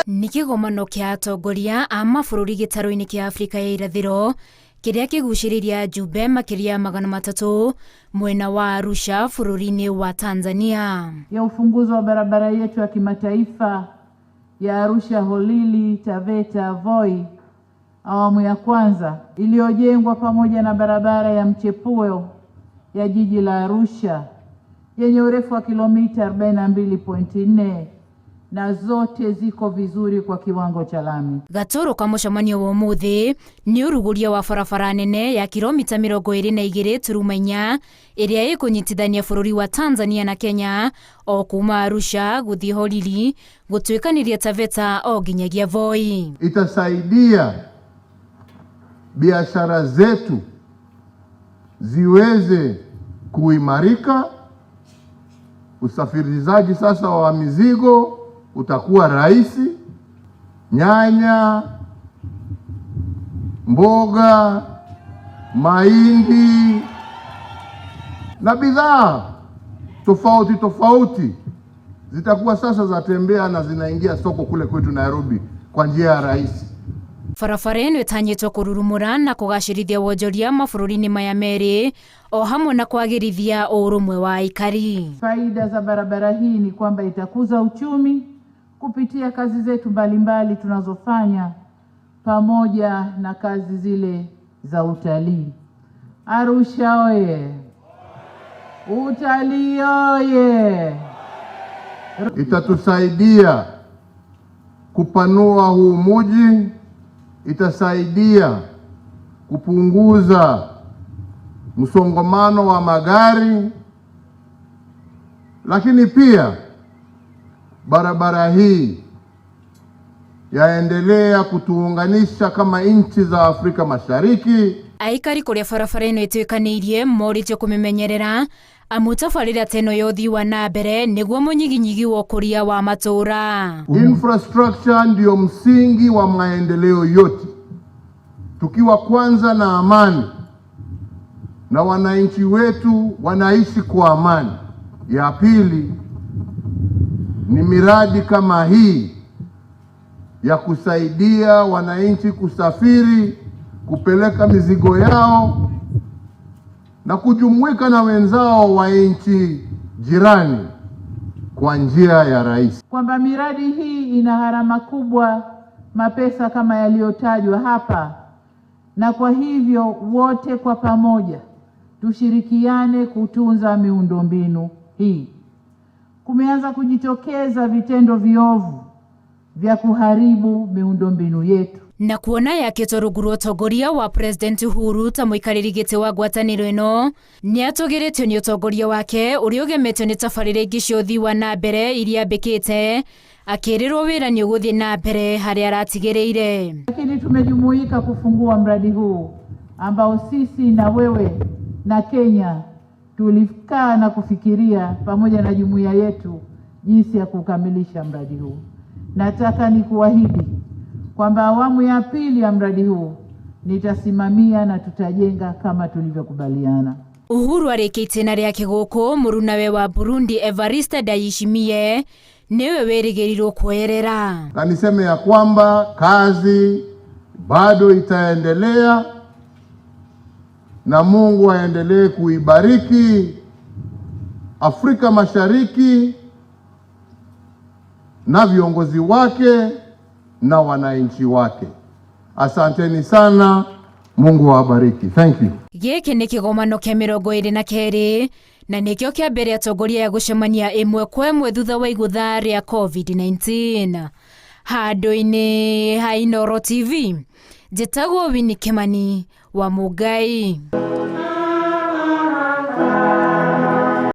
Nĩ kĩgomano kĩa atongoria a mabũrũri gĩtarũ-inĩ kĩa Afrika ya irathĩro kĩrĩa kĩgucĩrĩirie ajumbe makĩria 300 mwena wa Arusha bũrũri-inĩ wa Tanzania. Ya ufunguzi wa barabara yetu ya kimataifa ya Arusha Holili Taveta Voi awamu ya kwanza iliyojengwa pamoja na barabara ya mchepuo ya jiji la Arusha yenye urefu wa kilomita 42.4 na zote ziko vizuri kwa kiwango cha lami. Gatũrũ ka mũcemanio wa ũmũthĩ nĩ ũrugũria wa barabara nene ya kilomita 22.4 ĩrĩa ĩkũnyitithania bũrũri wa Tanzania na Kenya o kuma Arusha gũthiĩ Holili gũtuĩkanĩria Taveta o nginyagia Voi. Itasaidia biashara zetu ziweze kuimarika, usafirishaji sasa wa mizigo utakuwa rahisi, nyanya, mboga, mahindi na bidhaa tofauti tofauti zitakuwa sasa zatembea na zinaingia soko kule kwetu Nairobi kwa njia ya rahisi. Barabara ĩno ĩtanyĩtwo kũrurumũra na kũgacĩrithia wonjoria mabũrũri-inĩ maya merĩ o hamwe na kwagĩrithia ũrũmwe wa aikari. Faida za barabara hii ni kwamba itakuza uchumi kupitia kazi zetu mbalimbali tunazofanya pamoja na kazi zile za utalii. Arusha oye! Utalii oye! Itatusaidia kupanua huu muji, itasaidia kupunguza msongamano wa magari, lakini pia barabara hii yaendelea kutuunganisha kama nchi za Afrika Mashariki. Aikari kũrĩa barabara ĩno ĩtuĩkanĩirie morĩtio kũmĩmenyerera amu tabarĩra ta ĩno ya ũthii wa na mbere nĩguo mũnyiginyigi wa ũkũria wa matũũra. Infrastructure ndiyo msingi wa maendeleo yote. Tukiwa kwanza na amani na wananchi wetu wanaishi kwa amani. Ya pili ni miradi kama hii ya kusaidia wananchi kusafiri, kupeleka mizigo yao na kujumuika na wenzao wa nchi jirani kwa njia ya rahisi. Kwamba miradi hii ina gharama kubwa, mapesa kama yaliyotajwa hapa, na kwa hivyo wote kwa pamoja tushirikiane kutunza miundombinu hii. Kumeanza kujitokeza vitendo viovu vya kuharibu miundombinu yetu. Na kuona yakĩtwo rungu rwa ũtongoria wa President Uhuru ta mũikarĩri gĩtĩ wa ngwatanĩro ĩno nĩatũgĩrĩtio nĩ ũtongoria wake ũrĩa ũgemetio nĩ tabarĩra ingĩ cia ũthii wa na mbere iria ambĩkĩte akĩrĩrwo wĩra nĩ ũgũthiĩ na mbere harĩa aratigĩrĩire. Lakini tumejumuika kufungua mradi huu ambao sisi na wewe na Kenya tulikaa na kufikiria pamoja na jumuiya yetu jinsi ya kukamilisha mradi huu. Nataka nikuahidi kwamba awamu ya pili ya mradi huu nitasimamia na tutajenga kama tulivyokubaliana. Uhuru arĩkia itĩna rĩake gũkũ mũrunawe wa Burundi Evariste Ndayishimiye nĩwe wĩrĩgĩrĩirwo kuoyerera. Na niseme ya kwamba kazi bado itaendelea na Mungu aendelee kuibariki Afrika Mashariki na viongozi wake na wananchi wake. Asanteni sana, Mungu awabariki. Thank you. Gĩkĩ nĩ kĩgomano kĩa 22 na nĩkĩo kĩa mbere atongoria ya gũcemania ĩmwe kwa ĩmwe thutha wa igũtha rĩa COVID-19. Handũ-inĩ ha Inooro TV, njĩtagwo Winnie Kimani wa Mũngai.